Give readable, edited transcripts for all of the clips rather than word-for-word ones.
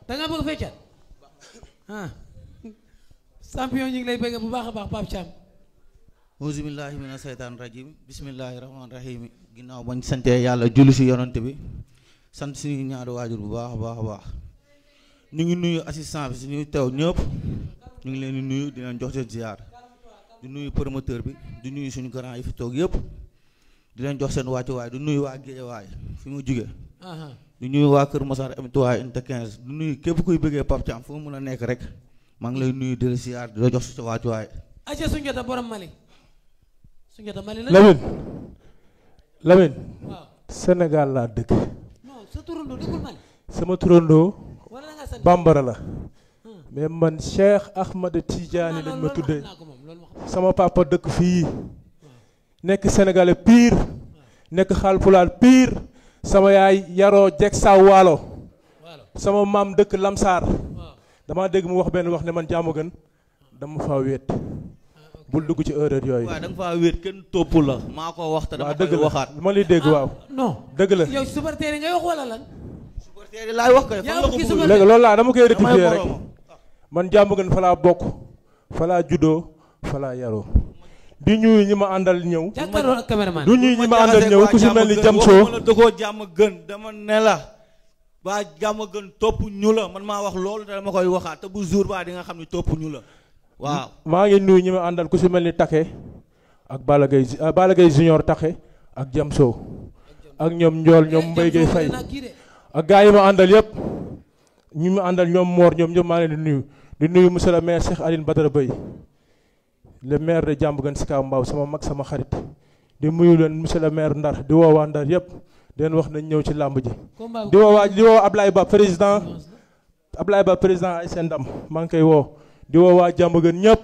da nga bëgg feccat ah champion ñu ngi lay bëgg bu baax a baax Pape Thiam. auzu billahi mina seytaan rajim bismillahi rahmaani rahim ginnaaw bañ sante yàlla julli si yonante bi sant suñu ñaari waajur bu baax a baax a baax ñu ngi nuyu assistant bi suñuy teew ñëpp ñu ngi leen di nuyu di leen jox seen ziar di nuyu promoteur bi di nuyu suñu grand yi fi toog yëpp di leen jox seen wàccuwaay di nuyu waa Guédiawaye fi mu jóge di nuyu waa Kër Massar M3 unité 15 di nuyu képp kuy bëggee Pape Thiam fu mu mën a nekk rek maa ngi lay nuyu di la ziar di la jox sa wàccuwaay. aca Soundiata borom Mali Soundiata Mali la Lamine waaw Sénégal laa dëkk. non sa turandoo dëkkul Mali. sama turandoo wala nga sant bambara la mais man Cheikh Ahmad Tidiane lañ ma tuddee sama papa dëkk fii nekk sénégalais pire nekk xaalpulaar pire sama yaay yaroo jeg saa waalo sama maam dëkk Lamsaar damaa dégg mu wax benn wax ne man jaamu gën dama faa wéet bul dugg ci erreur yooyu. waaw da nga faa wéet kenn topp la maa ko wax te dama koy waxaat. ma lay dégg waaw. non dëgg la yow supporter yi ngay wax wala lan. supporter yi laay wax kay fan la ko bëgg. léegi loolu laa dama koy rectifier rek man jaamu gën fa laa bokk fa laa juddoo fa laa yaroo. di ñuy ñi ma àndal ñëw. jàkkaarloo ak caméraman. du ñuy ñi ma àndal ñëw ku si mel ni jam soo. da koo jàmm gën dama ne la. waa jàmm gën topp ñu la man maa wax loolu te dama koy waxaat te bu jour ba di nga xam ne topp ñu la. waaw maa ngi nuyu ñi ma àndal ku si mel ni Take ak Balla Gaye Junior Take ak jam soo ak ñoom Njool ñoom Mbaye Gueye Faye ak gaa yi ma àndal yëpp ñi ma àndal ñoom Mor ñoom ñëpp maa ngi leen di nuyu monsieur le maire Cheikh Aline Badara Bey le maire de Diamaguène Sicap Mbao sama mag sama xarit di nuyu leen monsieur le maire Ndar di woo waa Ndar yëpp di leen wax nañ ñëw ci làmb ji di woo Ablaye Ba président ay seen ndam maa ngi koy woo di woo waa Diamaguène ñëpp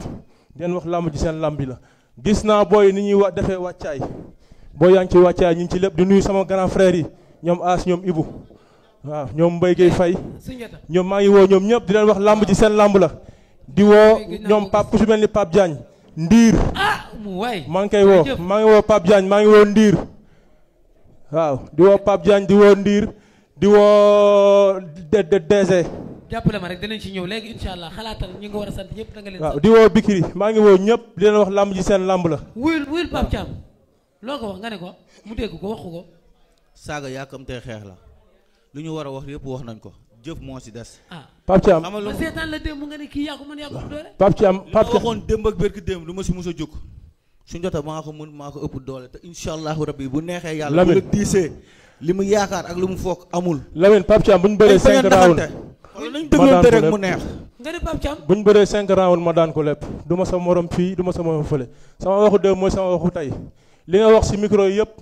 di leen wax làmb ji seen làmb bi la gis naa booy ni ñuy defee wàccaay booy yaa ngi ci wàccaay ñu ngi ci lépp di nuyu sama grand frère yi ñoom As ñoom Ibou waaw ñoom Mbaye Gueye Faye ñoom maa ngi woo ñoom ñëpp di leen wax làmb ji seen làmb la di woo ñoom Pape ku si mel ni Pape Diagne Ndiir maa ngi koy woo maa ngi woo Pape Diagne maa ngi woo Ndiir waaw di woo Pape Diagne di woo Ndiir di woo DG jàppale ma rek dinañ ci ñëw léegi incha allah xalaatal ñi nga war a sant ñëpp da nga leen waaw di woo Bikiri maa ngi woo ñëpp di leen wax làmb ji seen làmb la wuyul Pape Thiam loo ko wax nga ne ko mu dégg ko waxu ko saaga yàkkamtee xeex la lu ñu war a wax yëpp wax nañ ko jëf moo si des Pape Thiam ma seetaan la démb nga ne kii yaa ko mën yaa ko doole Pape Thiam waxoon démb ak bërki démb du ma si mos a jóg Soundiata maa ko mën maa ko ëpp doole te incha allahu rabbi bu neexee yàlla bu la diisee li mu yaakaar ak lu mu foog amul Lamine Pape Thiam bu ñu bëree 5 rounds nañ dëglante rek mu neex nga ne Pape Thiam bu ñu bëree 5 rounds ma daan ko lépp du ma sa morom fii du ma sa morom fële sama waxu démb mooy sama waxu tey li nga wax si micro yi yëpp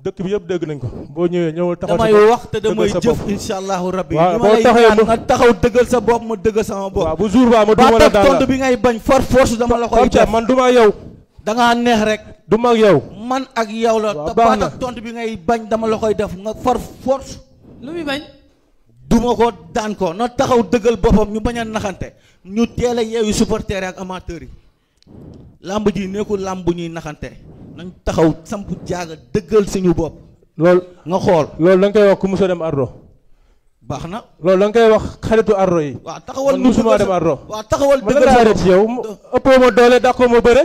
dëkk bi yëpp dégg nañ ko boo ñëwee ñëwal taxaw damay wax te damay jëf incha allahu rabbi waaw li ma lay ñaan nga taxaw dëggal sa bopp ma dëggal sama bopp waaw bu jour ba ma duma la daal tontu bi ngay bañ force dama la koy def man du ma yow da ngaa neex rek du ma ak yow man ak yow la te baat ak tontu bi ngay bañ dama la koy def nga force lu muy bañ duma ko daan ko na taxaw dëggal boppam ñu bañ a naxante ñu teel a yeewu supporter ak amateurs yi làmb ji nekkul làmb bu ñuy naxante nañ taxaw samp jaaga dëggal suñu bopp loolu nga xool loolu da nga koy wax ku musa dem Ardo baax na loolu da nga koy wax xaritu Ardo yi waaw taxawal man musuma dem Ardo waaw taxawal dëggal sa bopp ci yow ëppoo ma doole dàqoo ma bëre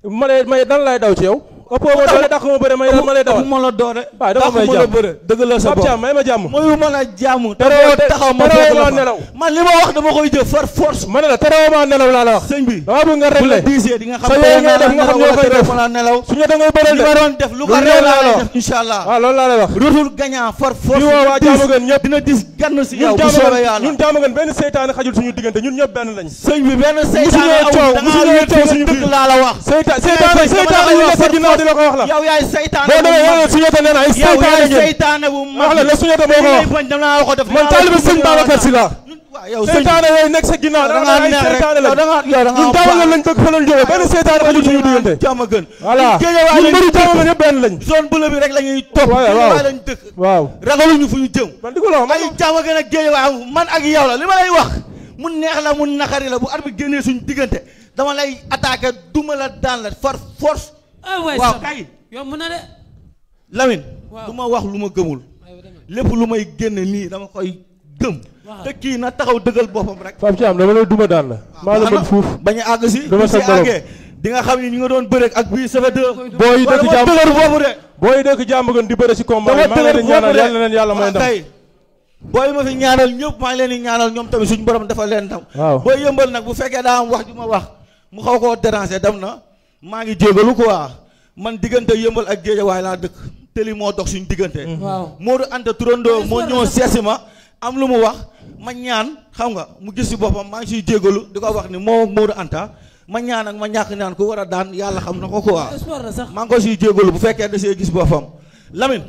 ma lay may dan lay daw ci yow ëppoo ma doole dàqoo ma bëre may dan ma lay dawal ma la doole waaw dafa may jàmm bëre dëggal sa bopp Pape Thiam may ma jàmm mooy ma la jàmm terewoo taxaw ma terewoo ma nelaw man li ma wax dama koy jëf force ma ne la terewoo ma nelaw laa la wax sëñ bi dama bëgg nga réglé di nga xam sa yooyu ngay def nga xam ñoo koy def ma la nelaw suñu da ngay bëral li ma doon def lu ko réew laa lay def incha allah waaw loolu laa lay wax retour gagnant force di woo waa Diamaguène ñëpp dina dis gann si yow bu soobee yàlla ñun Diamaguène benn seytaane xajul suñu diggante ñun ñëpp benn lañ sëñ bi benn seytaane amul da nga wéet suñu dëkk laa la wax seytaane yu nekk sa ginnaaw di la ko wax la yow yaay seytaane boo demee yow Soundiata nee na ay seytaane ngeen seytaane bu mag wax la la Soundiata moo ko wax dama la ko def man taalibe sëñ Babacar Si la yow seytaane yooyu nekk sa ginnaaw da nga ay seytaane la ñun Diamaguène lañ bëgg fa lañ jógee benn seytaane xajul suñu diggante Diamaguène voilà ñun mbëri Diamaguène yëpp benn lañ zone bleue bi rek la ñuy topp waaw lañ dëkk waaw ragaluñu fu ñu jëm man di ko la wax ay Diamaguène ak Guédiawaye man ak yow la li ma lay wax mu neex la mu naqari la bu arbitre génnee suñu diggante dama lay attaqué duma la daan la force waaw kay yow mën na de Lamine du ma wax lu ma gëmul lépp lu may génne nii dama koy gëm te kii na taxaw dëggal boppam rek. Pape Thiam dama lay duma daan la. maa la mën fuuf bañ a àgg si. dama sa borom di nga xam ni ñu nga doon bëre ak bii ça fait deux. booy yi dëkk jàmm dëgër boobu de. booy yi dëkk jàmm gën di bëre si combat yi maa ngi leen di ñaanal yàlla na leen yàlla may ndam. booy ma fi ñaanal ñëpp maa ngi leen di ñaanal ñoom tamit suñu borom dafa leen ndam. waaw booy yëmbal nag bu fekkee daa am wax ju ma wax mu xaw koo déranger dem na maa ngi jégalu quoi man diggante yëmbal ak géejawaay laa dëkk tëli moo dox suñu diggante. waaw Modou Anta turandoo moo ñëw seesi ma am lu mu wax ma ñaan xam nga mu gis si boppam maa ngi siy jégalu di ko wax ni moo Modou Anta ma ñaan ak ma ñàkk ñaan ku war a daan yàlla xam na ko quoi. maa ngi ko siy jégalu bu fekkee da see gis boppam Lamine.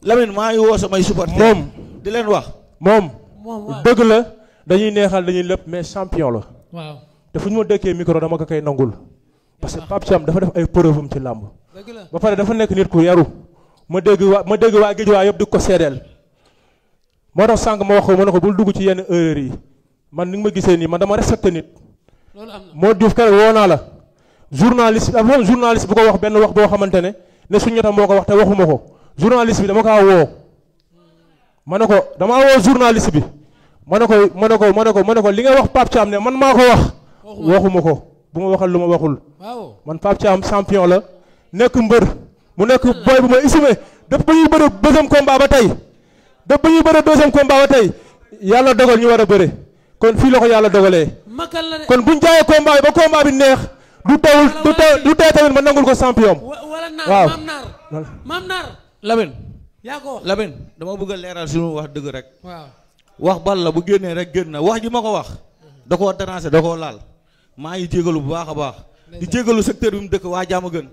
Lamine maa ngi woo samay supporter moom di leen wax. moom dëgg la dañuy neexal dañuy lépp mais champion la. waaw te fu ñu ma dëkkee micro dama ko koy nangul. parce que Pape Thiam dafa def ay preuve am ci làmb. ba pare dafa nekk nit ku yaru. ma dégg waa géej waa yëpp di ko seedeel. moo tax sànq ma wax ko ma ne ko bul dugg ci yenn erreur yi man ni nga ma gisee nii man dama respecté nit. moo Diouf keroog woo naa la. journaliste dafa am journaliste bu ko wax benn wax boo xamante ne suñu ñetta moo ko wax te waxuma ko. journaliste bi dama kaa woo. ma ne ko damaa woo journaliste bi. ma ne ko li nga wax Pape Thiam ne man maa ko wax. waxuma ko bu ma waxal lu ma waxul. man Pape Thiam champion la. nekk mbër mu nekk boy bu ma estimé def ba ñuy bëre deuxième combat ba tey. yàlla dogal ñu war a bëre. kon fii la ko yàlla dogalee. kon buñ jaayee combat bi ba combat bi neex. du tey tamit ma nangul ko champion. waaw maam naar Lamine. yaa ko wax Lamine dama bëgg a leeral suñu wax dëgg rek. waaw wax bal la bu génnee rek génn na wax ji ma ko wax. da koo déranger da koo laal. maa ngi jégalu bu baax a baax. di jégalu secteur bi mu dëkk waa jàmm gën.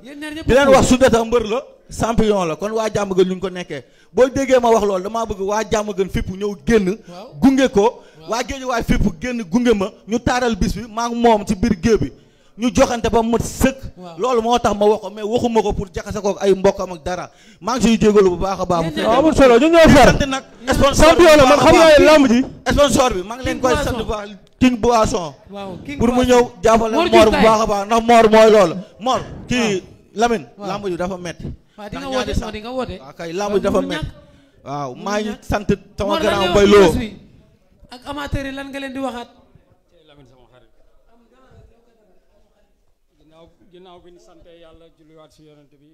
di leen wax su deta mbër la. champion la kon waa jàmm gën ñu ko nekkee. boo déggee ma wax loolu damaa bëgg waa jàmm gën fipp ñëw génn. gunge ko. waa géej waay fipp génn gunge ma. ñu taaral bis bi maa ngi moom ci biir géew bi. ñu joxante ba mat sëkk. loolu moo tax ma wax ko mais waxuma ko pour jaxase ko ay mbokkam ak dara maa ngi siy jégalu bu baax a baax. amul solo ñu ñoo far nag. champion la man xam naa ne lamb ji. sponsor bi maa ngi leen koy sant bu baax King Boisson. pour mu ñëw jàppale Mor bu baax a baax ndax Mor mooy loolu. Mor kii Lamine. lamb ji dafa métti. waaw di nga woote waaw kay lamb ji dafa métti. waaw maa ngi sant sama grand Mbaye Lo. ak amateur yi lan nga leen di waxaat. ginnaaw bi ñu sante yàlla julliwaat si yonent bi